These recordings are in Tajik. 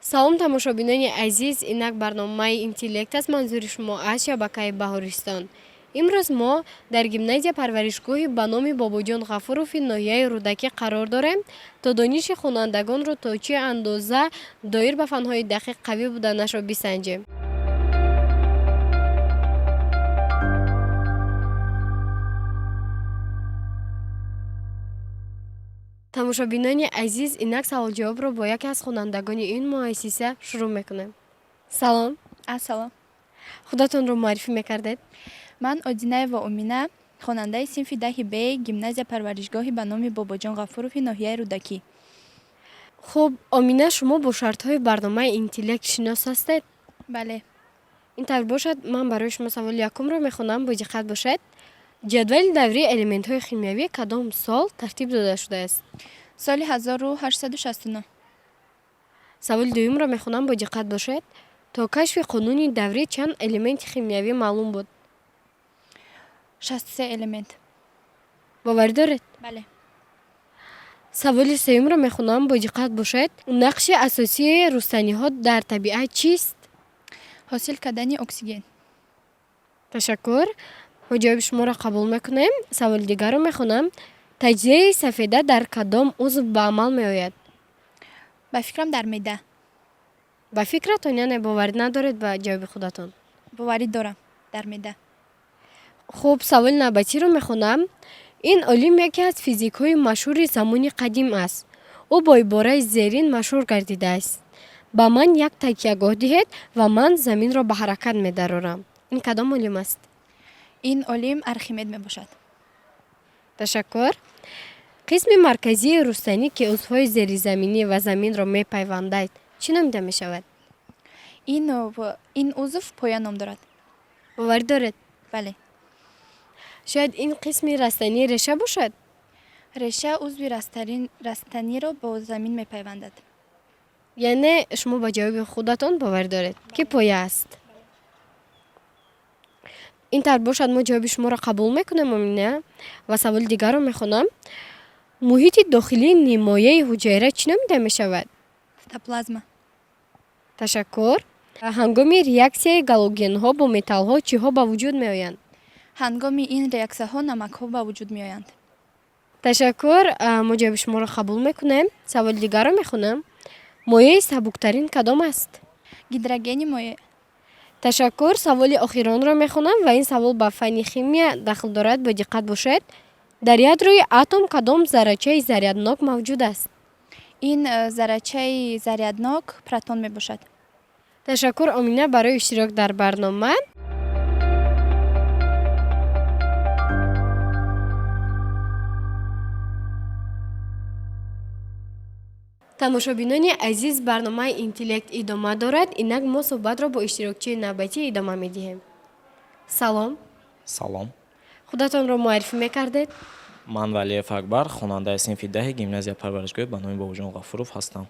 Салом, тамошобинони азиз. Инак барномаи «Интеллект» аст, манзури шумо аз шабакаи Баҳористон. Имрӯз мо дар гимназия парваришгоҳи ба номи Бобоҷон Ғафурови ноҳияи Рӯдакӣ қарор дорем, то дониши хонандагонро то чӣ андоза доир ба фанҳои дақиқ қавӣ буданашро бисанҷем. Тамошобинони азиз, инак саволҷавобро бо яке аз хонандагони ин муассиса шурӯъ мекунем. Салом. Ассалом. Худатонро муаррифӣ мекардед? Ман Одинаева Омина, хонандаи синфи 10 б гимназия парваришгоҳи ба номи Бобоҷон Ғафурови ноҳияи Рӯдакӣ. Хуб, Омина, шумо бо шартҳои барномаи «Интеллект» шинос ҳастед? Бале. Ин тавр бошад, ман барои шумо саволи якумро мехонам, бо диққат бошед. Ҷадвали даврии элементҳои химиявӣ кадом сол тартиб дода шудааст? Соли 1869. Саволи дуюмро мехонам, бо диққат бошед. То кашфи қонуни даврӣ чанд элементи химиявӣ маълум буд? 63 элемент. Боварӣ доред? Бале. Саволи сеюмро мехонам, бо диққат бошед. Нақши асосии рустаниҳо дар табиат чист? Ҳосил кардани оксиген. Ташаккур, мо ҷавоби шуморо қабул мекунем. Саволи дигарро мехонам. Таҷзияи сафеда дар кадом узв ба амал меояд? Ба фикрам, дар меъда. Ба фикратон, яъне боварӣ надоред ба ҷавоби худатон? Боварӣ дорам, дар меъда. Хуб, саволи навбатиро мехонам. Ин олим яке аз физикҳои машҳури замони қадим аст. Ӯ бо ибораи зерин машҳур гардидааст: «Ба ман як такягоҳ диҳед ва ман заминро ба ҳаракат медарорам». Ин кадом олим аст? Ин олим Архимед мебошад. Ташаккур. Қисми марказии рустанӣ, ки узвҳои зеризаминӣ ва заминро мепайвандад, чӣ номида мешавад? Ин узв поя ном дорад. Боварӣ доред? Бале. Шояд ин қисми растанӣ реша бошад? Реша узви растаниро бо замин мепайвандад. Яъне шумо ба ҷавоби худатон боварӣ доред, ки поя аст. Ин тавр бошад, мо ҷавоби шуморо қабул мекунем, Омина, ва саволи дигарро мехонам. Муҳити дохилии ниммояи ҳуҷайра чӣ номида мешавад? Цитоплазма. Ташаккур. Ҳангоми реаксияи галогенҳо бо металлҳо чиҳо ба вуҷуд меоянд? Ҳангоми ин реаксияҳо намакҳо ба вуҷуд меоянд. Ташаккур, мо ҷавоби шуморо қабул мекунем. Саволи дигарро мехонам. Моеи сабуктарин кадом аст? Гидрогени моеъ. Ташаккур. Саволи охиронро мехонам ва ин савол ба фанни химия дахл дорад, бо диққат бошед. Дар ядрои атом кадом заррачаи заряднок мавҷуд аст? Ин заррачаи заряднок протон мебошад. Ташаккур, Омина, барои иштирок дар барнома. Тамошобинони азиз, барномаи «Интеллект» идома дорад. Инак мо суҳбатро бо иштирокчии навбатӣ идома медиҳем. Салом. Салом. Худатонро муаррифӣ мекардед? Ман Валиев Акбар, хонандаи синфи 10-и гимназия парваришгоҳи ба номи Бобоҷон Ғафуров ҳастам.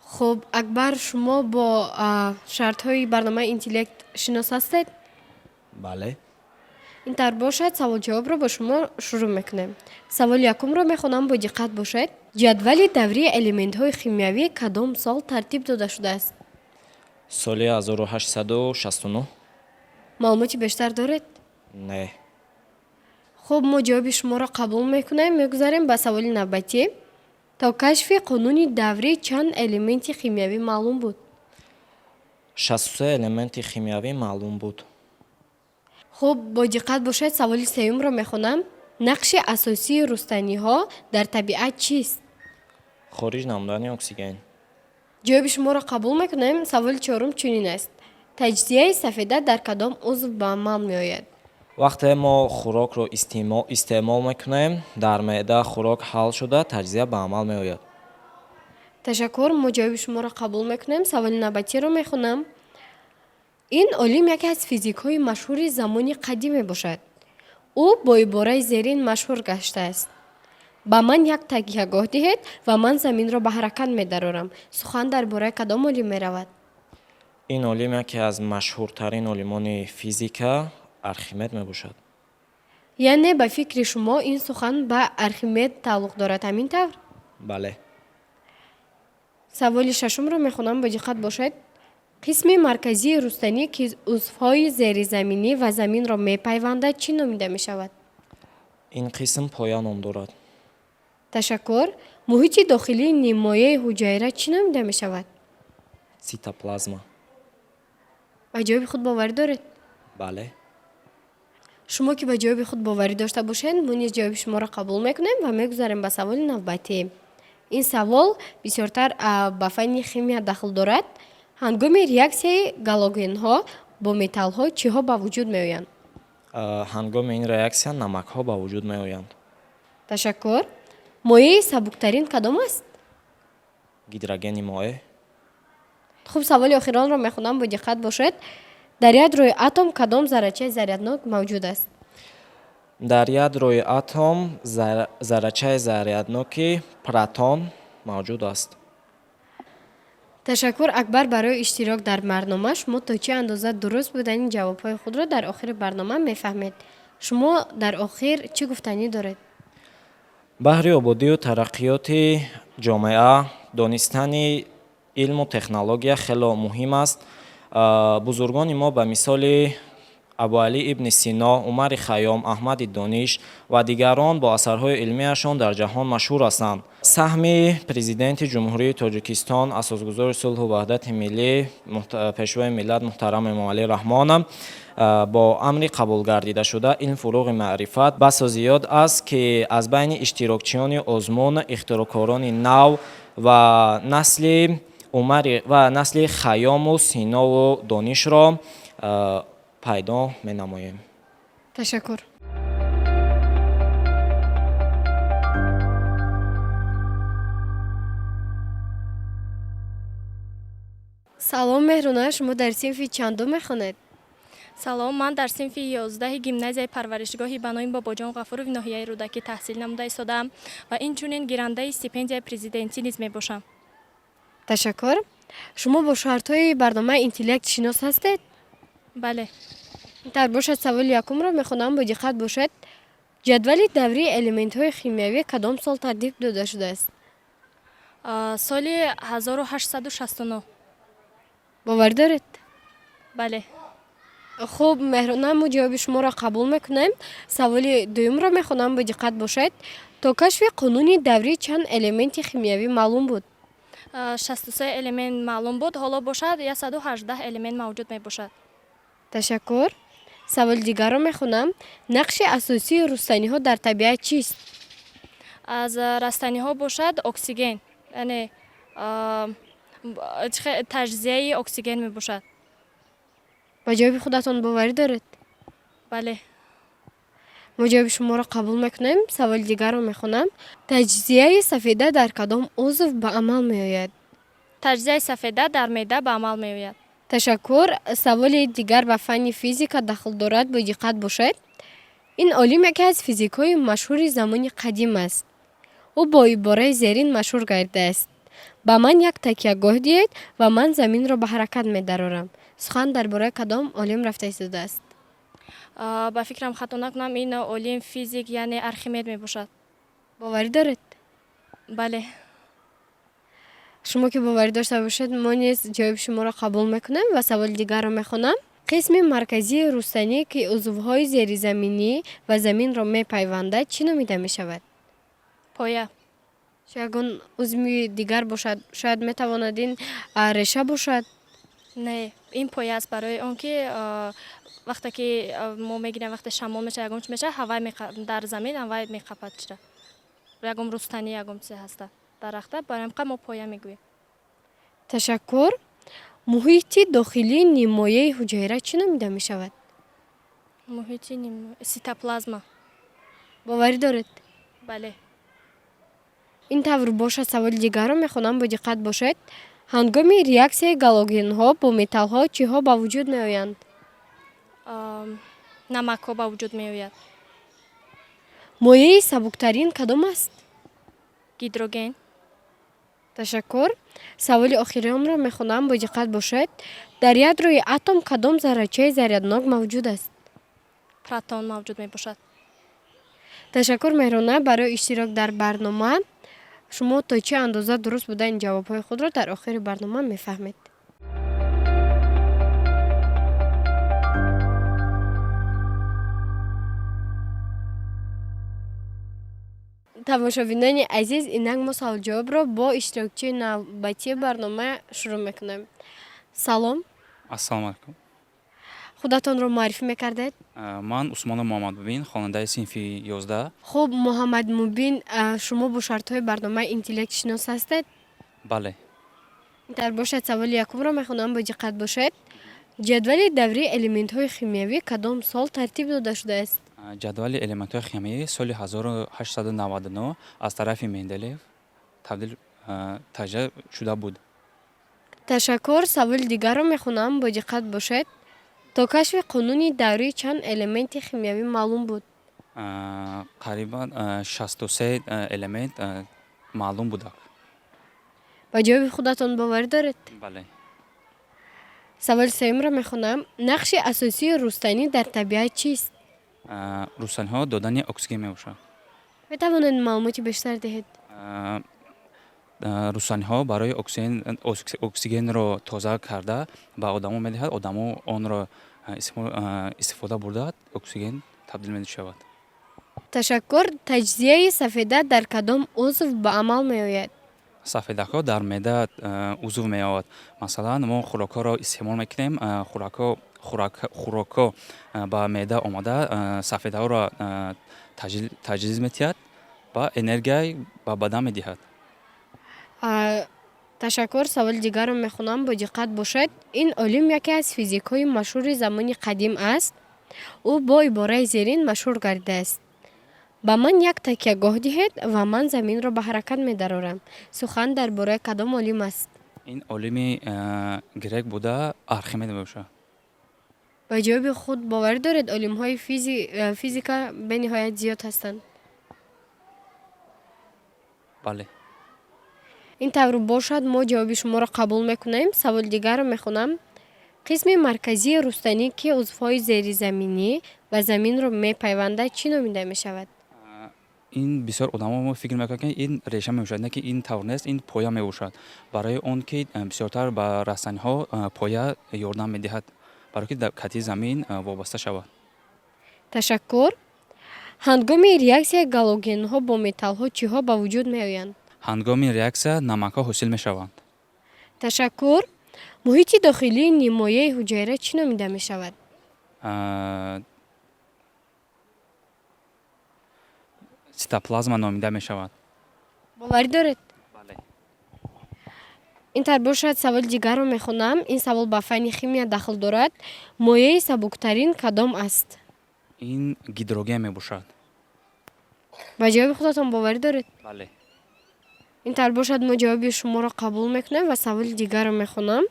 Хуб, Акбар, шумо бо шартҳои барномаи «Интеллект» шинос ҳастед? Бале. Ин тавр бошад, саволҷавобро бо шумо шурӯъ мекунем. Саволи якумро мехонам, бо диққат бошед. Ҷадвали даврии элементҳои химиявӣ кадом сол тартиб дода шудааст? Соли 1869. Маълумоти бештар доред? Не. Хуб, мо ҷавоби шуморо қабул мекунем. Мегузарем ба саволи навбатӣ. То кашфи қонуни даврӣ чанд элементи химиявӣ маълум буд? 63 элементи химиявӣ маълум буд. Хуб, бо диққат бошед, саволи сеюмро мехонам. Нақши асосии рустаниҳо дар табиат чист? Хориҷ намудани оксиген. Ҷавоби шуморо қабул мекунем. Саволи чорум чунин аст: таҷзияи сафеда дар кадом узв ба амал меояд? Вақте мо хӯрокро истеъмол мекунем, дар меъда хӯрок ҳал шуда, таҷзия ба амал меояд. Ташаккур, мо ҷавоби шуморо қабул мекунем. Саволи навбатиро мехонам. Ин олим яке аз физикҳои машҳури замони қадим мебошад. Ӯ бо ибораи зерин машҳур гаштааст: «Ба ман як такягоҳ диҳед ва ман заминро ба ҳаракат медарорам». Сухан дар бораи кадом олим меравад? Ин олим яке аз машҳуртарин олимони физика Архимед мебошад. Яъне ба фикри шумо ин сухан ба Архимед тааллуқ дорад, ҳамин тавр? Бале. Саволи шашумро мехонам, бо диққат бошед. Қисми марказии рустанӣ, ки узвҳои зеризаминӣ ва заминро мепайвандад, чӣ номида мешавад? Ин қисм поя ном дорад. Ташаккур. Муҳити дохилии ниммоеи ҳуҷайра чӣ номида мешавад? Цитоплазма. Ба ҷавоби худ боварӣ доред? Бале. Шумо ки ба ҷавоби худ боварӣ дошта бошед, мо низ ҷавоби шуморо қабул мекунем ва мегузарем ба саволи навбатӣ. Ин савол бисёртар ба фанни химия дахл дорад. Ҳангоми реаксияи галогенҳо бо металлҳо чиҳо ба вуҷуд меоянд? Ҳангоми ин реаксия намакҳо ба вуҷуд меоянд. Ташаккур. Моеи сабуктарин кадом аст? Гидрогени моеъ. Хуб, саволи охиронро мехонам, бо диққат бошед. Дар ядрои атом кадом заррачаи заряднок мавҷуд аст? Дар ядрои атом заррачаи зарядноки протон мавҷуд аст. Ташаккур, Акбар, барои иштирок дар барнома. Шумо то чӣ андоза дуруст будани ҷавобҳои худро дар охири барнома мефаҳмед. Шумо дар охир чӣ гуфтанӣ доред? Баҳри ободию тараққиёти ҷомеа донистани илму технология хело муҳим аст. Бузургони мо ба мисоли Абуалӣ ибни Сино, Умари Хайём, Аҳмади Дониш ва дигарон бо асарҳои илмиашон дар ҷаҳон машҳур ҳастанд. Саҳми Президенти Ҷумҳурии Тоҷикистон, Асосгузори сулҳу ваҳдати миллӣ, Пешвои миллат муҳтарам Эмомалӣ Раҳмон бо амри қабулгардидашуда «Илм фуруғи маърифат» басо зиёд аст, ки аз байни иштирокчиёни озмун ихтироъкорони нав ва насли Умари ва насли Хайёму Синову Донишро пайдо менамоем. Ташаккур. Салом, Меҳруна, шумо дар синфи чандум мехонед? Салом, ман дар синфи 11-и гимназияи парваришгоҳи ба номи Бобоҷон Ғафурови ноҳияи Рӯдакӣ таҳсил намуда истодаам ва инчунин гирандаи стипендияи президентӣ низ мебошам. Ташаккур. Шумо бо шартҳои барномаи Интеллект шинос ҳастед? Бале. Дар бошад, саволи якумро мехонам, бо диққат бошед. Ҷадвали даврии элементҳои химиявӣ кадом сол тартиб дода шудааст? Соли 1869. Боварӣ доред? Бале. Хуб, Меҳрона, мо ҷавоби шуморо қабул мекунем. Саволи дуюмро мехонам, бо диққат бошед. То кашфи қонуни даврӣ чанд элементи химиявӣ маълум буд? 63 элемент маълум буд, ҳоло бошад 118 элемент мавҷуд мебошад. Ташаккур. Саволи дигарро мехонам. Нақши асосии рустаниҳо дар табиат чист? Аз растаниҳо бошад оксиген, яъне таҷзияи оксиген мебошад. Ба ҷавоби худатон боварӣ доред? Бале. Мо ҷавоби шуморо қабул мекунем. Саволи дигарро мехонам. Таҷзияи сафеда дар кадом узв ба амал меояд? Таҷзияи сафеда дар меъда ба амал меояд. Ташаккур. Саволи дигар ба фанни физика дахл дорад, бо диққат бошед. Ин олим яке аз физикҳои машҳури замони қадим аст. Ӯ бо ибораи зерин машҳур гардидааст: «Ба ман як такягоҳ диҳед ва ман заминро ба ҳаракат медарорам». Сухан дар бораи кадом олим рафта истодааст? Ба фикрам, хато накунам, ин олим физик, яъне Архимед мебошад. Боварӣ доред? Бале. Шумо ки боварӣ дошта бошед, мо низ ҷавоби шуморо қабул мекунем ва саволи дигарро мехонам. Қисми марказии рустанӣ, ки узвҳои зеризаминӣ ва заминро мепайвандад, чӣ номида мешавад? Поя. Ягон узви дигар бошад, шояд метавонад ин реша бошад? Не, ин поя аст, барои он ки вақте ки мо мегирем, вақте шамол мешавад, ягон чи мешавад, ҳавай дар замин ҳавай меқапад, чира ягон рустанӣ, ягон чизе ҳаста, дарахта, барои ҳамқа мо поя мегӯем. Ташаккур. Муҳити дохилии ниммояи ҳуҷайра чӣ номида мешавад? Муҳити цитоплазма. Боварӣ доред? Бале. Ин тавр бошад, саволи дигарро мехонам, бо диққат бошед. Ҳангоми реаксияи галогенҳо бо металлҳо чиҳо ба вуҷуд меоянд? Намакҳо ба вуҷуд меояд. Моеи сабуктарин кадом аст? Гидроген. Ташаккур. Саволи охиронро мехонам, бо диққат бошед. Дар ядрои атом кадом заррачаи заряднок мавҷуд аст? Протон мавҷуд мебошад. Ташаккур, Меҳрона, барои иштирок дар барнома. Шумо то чӣ андоза дуруст будани ҷавобҳои худро дар охири барнома мефаҳмед. Тамошобинони азиз, инак мо саволҷавобро бо иштирокчии навбатии барнома шурӯъ мекунем. Салом. Ассалому алайкум. Худатонро муаррифӣ мекардед? Ман Усмонов Муҳаммадмубин, хонандаи синфи 11. Хуб, Муҳаммадмубин, шумо бо шартҳои барномаи Интеллект шинос ҳастед? Бале. Дар бошад, саволи якумро мехонам, бо диққат бошед. Ҷадвали даврии элементҳои химиявӣ кадом сол тартиб дода шудааст? Ҷадвали элементҳои химиявӣ соли 1899 аз тарафи Менделеев табдил таҷзия шуда буд. Ташаккур. Саволи дигарро мехонам, бо диққат бошед. То кашфи қонуни даврӣ чанд элементи химиявӣ маълум буд? Қарибан 63 элемент маълум буданд. Ба ҷавоби худатон боварӣ доред? Бале. Саволи сеюмро мехонам. Нақши асосии рустанӣ дар табиат чист? Рустаниҳо додани оксиген мебошад. Метавонед маълумоти бештар диҳед? Рустаниҳо барои оксигенро тоза карда ба одамо медиҳад, одамо онро истифода бурда, оксиген табдил мешавад. Ташаккур. Таҷзияи сафеда дар кадом узв ба амал меояд? Сафедаҳо дар меъда узв меояд. Масалан, мо хӯрокҳоро истеъмол мекунем, хӯрокҳо ба меъда омада, сафедаҳоро таҷҳиз медиҳад ва энергия ба бадан медиҳад. Ташаккур. Саволи дигарро мехонам, бо диққат бошед. Ин олим яке аз физикҳои машҳури замони қадим аст. Ӯ бо ибораи зерин машҳур гардидааст: ба ман як такягоҳ диҳед ва ман заминро ба ҳаракат медарорам. Сухан дар бораи кадом олим аст? Ин олими грек буда, Архимед мебошад. Ба ҷавоби худ боварӣ доред? Олимҳои физика бениҳоят зиёд ҳастанд. Бале. Ин тавр бошад, мо ҷавоби шуморо қабул мекунем. Саволи дигарро мехонам. Қисми марказии рустанӣ, ки узвҳои зеризаминӣ ба заминро мепайвандад, чӣ номида мешавад? Ин бисёр одамо фикр мекунанд, ки ин реша мебошад, не ки ин тавр нест, ин поя мебошад, барои он ки бисёртар ба растаниҳо поя ёрдам медиҳад, барое ки дар кати замин вобаста шавад. Ташаккур. Ҳангоми реаксияи галогенҳо бо металлҳо чиҳо ба вуҷуд меоянд? Ҳангоми реаксия намакҳо ҳосил мешаванд. Ташаккур. Муҳити дохилии ниммояи ҳуҷайра чӣ номида мешавад? Цитоплазма номида мешавад. Боварӣ доред? Бале. Ин тавр бошад, саволи дигарро мехонам. Ин савол ба фанни химия дахл дорад. Мояи сабуктарин кадом аст? Ин гидроген мебошад. Ба ҷавоби худатон боварӣ доред? Бале. Ин тавр бошад, мо ҷавоби шуморо қабул мекунем ва саволи дигарро мехонам.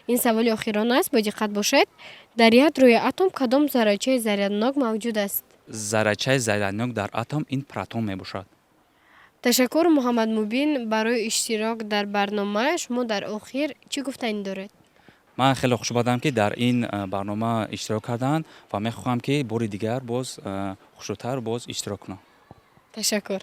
Ин саволи охирон аст, бо диққат бошед. Дар ядрои атом кадом заррачаи заряднок мавҷуд аст? Заррачаи заряднок дар атом ин протон мебошад. Ташаккур, Муҳаммадмубин, барои иштирок дар барнома. Шумо дар охир чӣ гуфтанӣ доред? Ман хеле хушбахтам, ки дар ин барнома иштирок кардам ва мехоҳам, ки бори дигар боз хушрӯтар боз иштирок кунам. Ташаккур.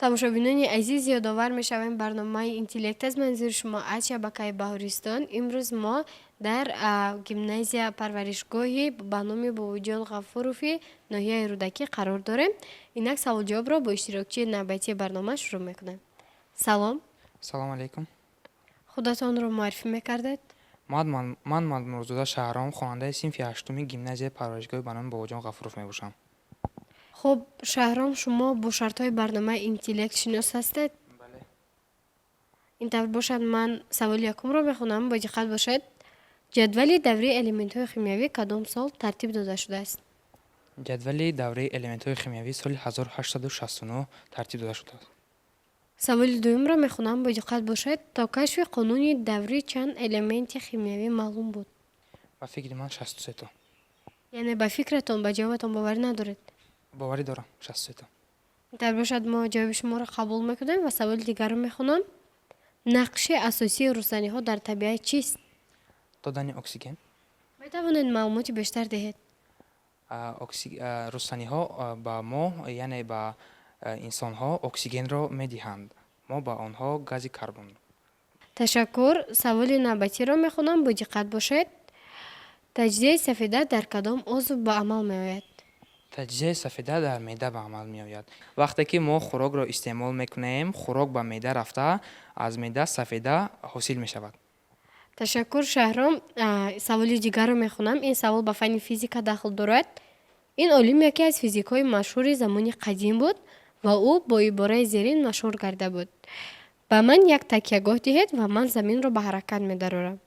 Тамошобинони азиз, ёдовар мешавем, барномаи Интеллект аз манзури шумо аз шабакаи Баҳористон. Имрӯз мо дар гимназия парваришгоҳи ба номи Бобоҷон Ғафурови ноҳияи Рӯдакӣ қарор дорем. Инак саволҷавобро бо иштирокчии навбатии барнома шурӯъ мекунем. Салом. Салом алейкум. Худатонро муаррифӣ мекардед? Ман Мадмурзода Шаҳром, хонандаи синфи ҳаштуми гимназияи парваришгоҳи ба номи Бобоҷон Ғафуров мебошам. Хуб, Шаҳром, шумо бо шартҳои барномаи Интеллект шинос ҳастед? Бале. Ин тавр бошад, ман саволи якумро мехонам, бо диққат бошед. Ҷадвали даврии элементҳои химиявӣ кадом сол тартиб дода шудааст? Ҷадвали давраи элементҳои химиявӣ соли 1869 тартиб дода шудааст. Саволи дуюмро мехонам, бо диққат бошед. То кашфи қонуни даврӣ чанд элементи химиявӣ маълум буд? Ба фикри ман, 63 то. Яъне ба фикратон, ба ҷавобатон боварӣ надоред? Боварӣ дорам, 63 то. Дар бошад, мо ҷавоби шуморо қабул мекунем ва саволи дигарро мехонам. Нақши асосии рустаниҳо дар табиат чист? Додани оксиген. Метавонед маълумоти бештар диҳед? Рустаниҳо ба мо, яъне ба инсонҳо оксигенро медиҳанд, мо ба онҳо гази карбон. Ташаккур. Саволи навбатиро мехонам, бо диққат бошед. Таҷзияи сафеда дар кадом узв ба амал меояд? Таҷзияи сафеда дар меъда ба амал меояд. Вақте ки мо хӯрокро истеъмол мекунем, хӯрок ба меъда рафта, аз меъда сафеда ҳосил мешавад. Ташаккур, Шаҳром. Саволи дигарро мехонам. Ин савол ба фанни физика дахл дорад. Ин олим яке аз физикҳои машҳури замони қадим буд ва ӯ бо ибораи зерин машҳур карда буд: ба ман як такягоҳ диҳед ва ман заминро ба ҳаракат медарорам.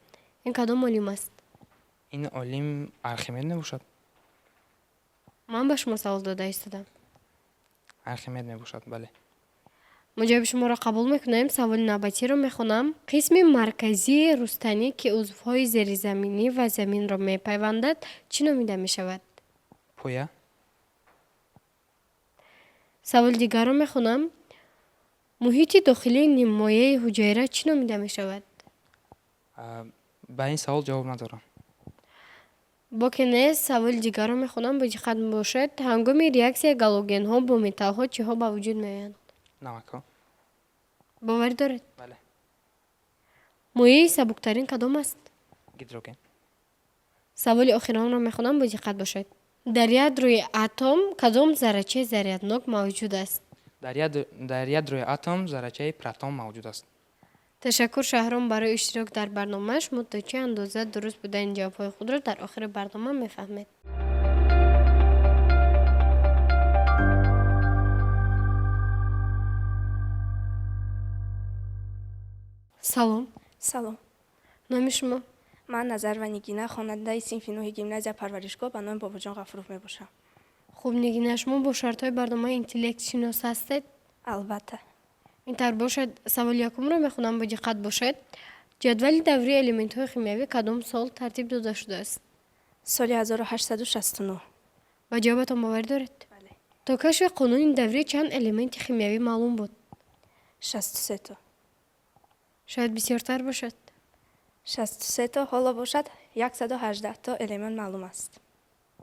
Ин кадом олим аст? Ин олим Архимед мебошад. Ман ба шумо савол дода истодам. Архимед мебошад, бале. Мо ҷавоби шуморо қабул мекунем. Саволи навбатиро мехонам. Қисми марказии рустанӣ, ки узвҳои зеризаминӣ ва заминро мепайвандад, чӣ номида мешавад? Поя. Саволи дигарро мехонам. Муҳити дохилии ниммояи ҳуҷайра чӣ номида мешавад? Ба ин савол ҷавоб надорам. Боке нест. Саволи дигарро мехонам, бо диққат бошед. Ҳангоми реаксияи галогенҳо бо металлҳо чиҳо ба вуҷуд меоянд? Намакҳо. Боварӣ доред? Бале. Моеи сабуктарин кадом аст? Гидроген. Саволи охиронро мехонам, бо диққат бошед. Дар ядрои атом кадом заррачаи заряднок мавҷуд аст? Дар ядрои атом заррачаи протон мавҷуд аст. Ташаккур, Шаҳром, барои иштирок дар барнома. Шумо то чӣ андоза дуруст будани ҷавобҳои худро дар охири барнома мефаҳмед. Салом. Салом. Номи шумо? Ман Назарова Нигина, хонандаи синфи нӯҳи гимназия парваришгоҳ ба номи Бобоҷон Ғафуров мебошам. Хуб, Нигина, шумо бо шартҳои барномаи интеллект шинос ҳастед? Албатта. Ин тавр бошад, саволи якумро мехонам, бо диққат бошед. Ҷадвали даврии элементҳои химиявӣ кадом сол тартиб дода шудааст? Соли 1869. Ба ҷавобатон боварӣ доред? Бале. То кашфи қонуни даврӣ чанд элементи химиявӣ маълум буд? 63 то. Шояд бисёртар бошад. 63 то, ҳоло бошад 118 то элемент маълум аст.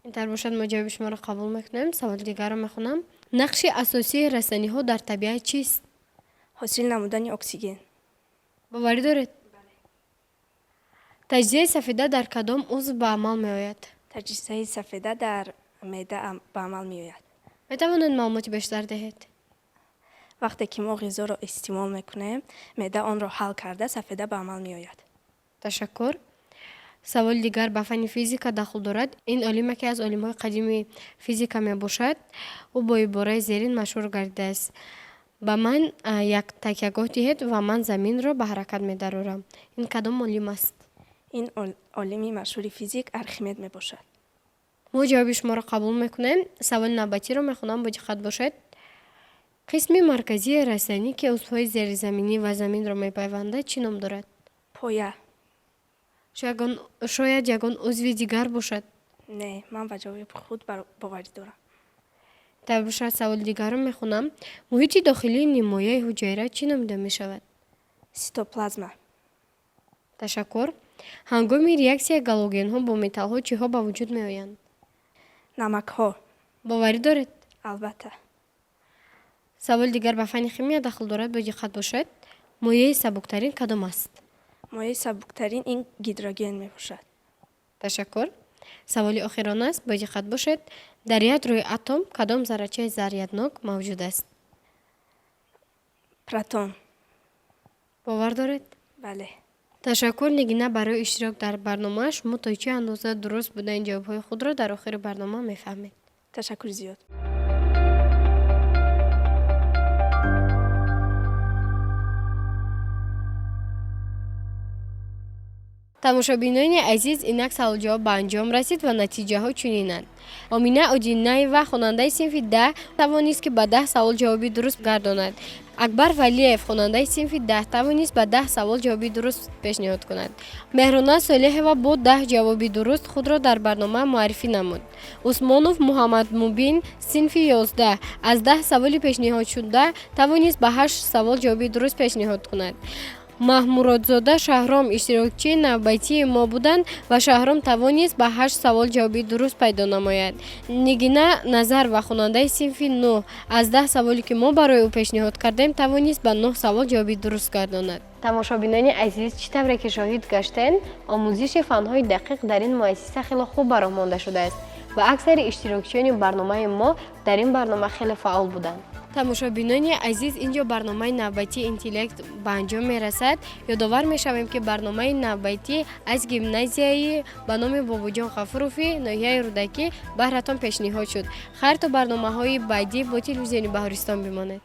Ин тавр бошад, мо ҷавоби шуморо қабул мекунем. Саволи дигарро мехонам. Нақши асосии растаниҳо дар табиат чист? Ҳосил намудани оксиген. Боварӣ доред? Таҷзияи сафеда дар кадом узв ба амал меояд? Таҷзияи сафеда дар меъда ба амал меояд. Метавонед маълумоти бештар диҳед? Вақте ки мо ғизоро истеъмол мекунем, меъда онро ҳал карда, сафеда ба амал меояд. Ташаккур. Саволи дигар ба фанни физика дахл дорад. Ин олим яке аз олимҳои қадими физика мебошад. Ӯ бо ибораи зерин машҳур гардидааст: ба ман як такягоҳ диҳед ва ман заминро ба ҳаракат медарорам. Ин кадом олим аст? Ин олими машҳури физик Архимед мебошад. Мо ҷавоби шуморо қабул мекунем. Саволи навбатиро мехонам, бо диққат бошед. Қисми марказии растанӣ, ки узвҳои зеризаминӣ ва заминро мепайвандад, чӣ ном дорад? Поя. Шояд ягон узви дигар бошад. Не, ман ба ҷавоби худ боварӣ дорам. Тавр бошад, саволи дигарро мехонам. Муҳити дохилии ниммояи ҳуҷайра чӣ номида мешавад? Ситоплазма. Ташаккур. Ҳангоми реаксияи галогенҳо бо металлҳо чиҳо ба вуҷуд меоянд? Намакҳо. Боварӣ доред? Албатта. Саволи дигар ба фанни химия дахл дорад, бо диққат бошед. Моеи сабуктарин кадом аст? Моеи сабуктарин ин гидроген мебошад. Ташаккур. Саволи охирон аст, бо диққат бошед. Дар ядрои атом кадом заррачаи заряднок мавҷуд аст? Протон. Бовар доред? Бале. Ташаккур, Нигина, барои иштирок дар барнома. Шумо то чӣ андоза дуруст будани ҷавобҳои худро дар охири барнома мефаҳмед. Ташаккури зиёд. Тамошобинони азиз, инак саволҷавоб ба анҷом расид ва натиҷаҳо чунинанд. Омина Одинаева, хонандаи синфи 10, тавонист, ки ба 10 савол ҷавоби дуруст гардонад. Акбар Валиев, хонандаи синфи 10, тавонист ба 10 савол ҷавоби дуруст пешниҳод кунад. Меҳрона Солеҳова бо 10 ҷавоби дуруст худро дар барнома муаррифӣ намуд. Усмонов Муҳаммадмубин, синфи 11, аз 10 саволи пешниҳодшуда тавонист ба ҳашт савол ҷавоби дуруст пешниҳод кунад. Маҳмуродзода Шаҳром иштирокчии навбатии мо буданд ва Шаҳром тавонист ба ҳашт савол ҷавоби дуруст пайдо намояд. Нигина Назар ва хонандаи синфи нӯҳ аз 10 саволе, ки мо барои ӯ пешниҳод кардем, тавонист ба нӯҳ савол ҷавоби дуруст гардонад. Тамошобинони азиз, чӣ тавре ки шоҳид гаштем, омӯзиши фанҳои дақиқ дар ин муассиса хеле хуб ба роҳ монда шудааст ва аксари иштирокчиёни барномаи мо дар ин барнома хеле фаъол буданд. Тамошобинони азиз, ин ҷо барномаи навбатии Интеллект ба анҷом мерасад. Ёдовар мешавем, ки барномаи навбатӣ аз гимназияи ба номи Бобоҷон Ғафурови ноҳияи Рӯдакӣ баҳратон пешниҳод шуд. Хайр, то барномаҳои баъдӣ бо телевизиони Баҳористон бимонед.